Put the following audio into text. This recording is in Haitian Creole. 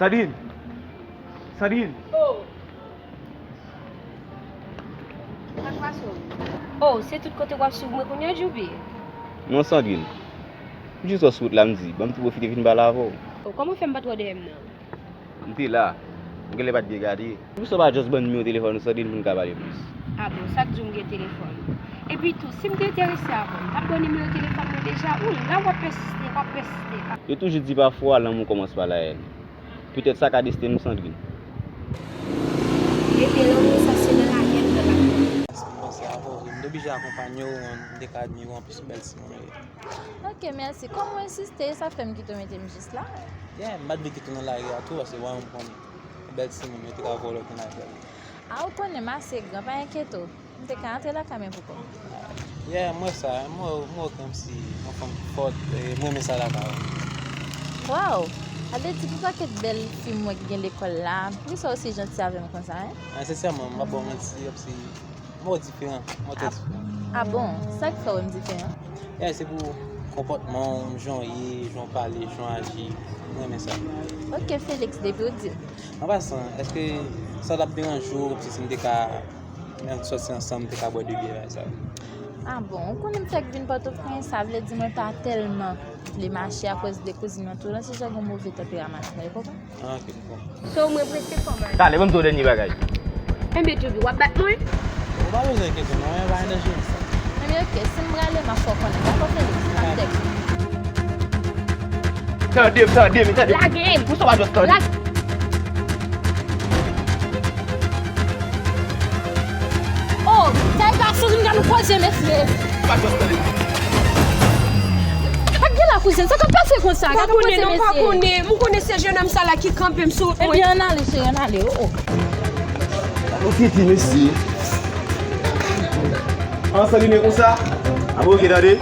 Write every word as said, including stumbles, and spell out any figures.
Sandrine! Sandrine! Oh! Sa k pase w? Oh, se tout kote w ap swiv mwen kounye a, Djoubi? Non, Sandrine. M jis wè w sou wout la, m di, ban m tou pwofite vin pale avè w. Oh, kòman w fè m pa t wè w dèyè m nan? M te la. M genlè pa t byen gade. Poukisa w pa just ban m nimewo telefòn ou, Sandrine, pou n ka pale plis? Ah bon, sa k di w m gen telefòn? Epi tou, si m te enterese avè w, m t ap ba w nimewo telefòn mwen deja. Ooh la, w ap pèsiste, w ap pèsiste. Ah. Yo toujou di pafwa, lanmou kòmanse pa layèn. Petèt sa ka desten nou, Sandrine. Rete lanmou sa se nan layèn nan l ap. Mwen se avè w, m te oblije akonpanye w, m te ka admire w anplis, bèl timoun ou ye. Ok, mèsi. Kòm ou ensiste, sa fè m kite w mete m jis la. Yeah, m pa t vle kite w nan lari a tou, paske w wè m konnen. Bèl timoun, yo te ka vòlè w ki nan afè. A, ou konnen m ase gran, pa enkyete w. M te ka antre lakay mwen pou kò m. Yeah, m wè sa, m wè, m wè w kòmsi yon fanm ki fòt, e, m renmen sa lakay ou. Waw! Sa vle di pou pakèt bèl fi m wè ki gen lekòl la, poukisa w si janti avè m konsa, en? Sensèman, m pa ba w manti, kòmsi m wè w diferan, m wè w trè diferan. Ah bon? Sa k fè w wè m diferan? Yeah, se pou konpòtman w, jan w ye, jan w pale, jan w aji, m renmen sa. Ok, Felix, depi w di l. An pasan, èske sa t ap deranje w si, si m te ka ann sòti ansanm, m te ka bwè de byè, bagay sa yo? Ah bon, ou konnen m fèk vin Pòtoprens, sa vle di mwen pa tèlman vle mache akoz de kouzin mwen tou, nan se jan gen move tanperaman, ou konprann? Ah, ok, m konprann. So mwen prese kòman? Talè, ban m tou dènye bagay. Enben Djoubi, w ap bat mwen? Ou pa bezwen enkyete w non, men pa gen danje. Ebyen ok, si m prale, m ap fè w konnen. Dakò, Felix, m ap tèks ou. Tande m, tande m, tande m. Lage m! Poukisa w pa just tande? Lage! Oh, sa e pa sou vin gade nou koze, mesye. Pa just tande. Ak gen la kouzin, sa k ap pase konsa? Pa konnen non, pa konnen. M konnen se jennonm sa la ki kanpe m sou wout mwen. Ebyen, ann ale, cheri, ann ale, oh, oh. Ou tete, mesye. An, Sandrine konsa? Ah bon, ok, tande.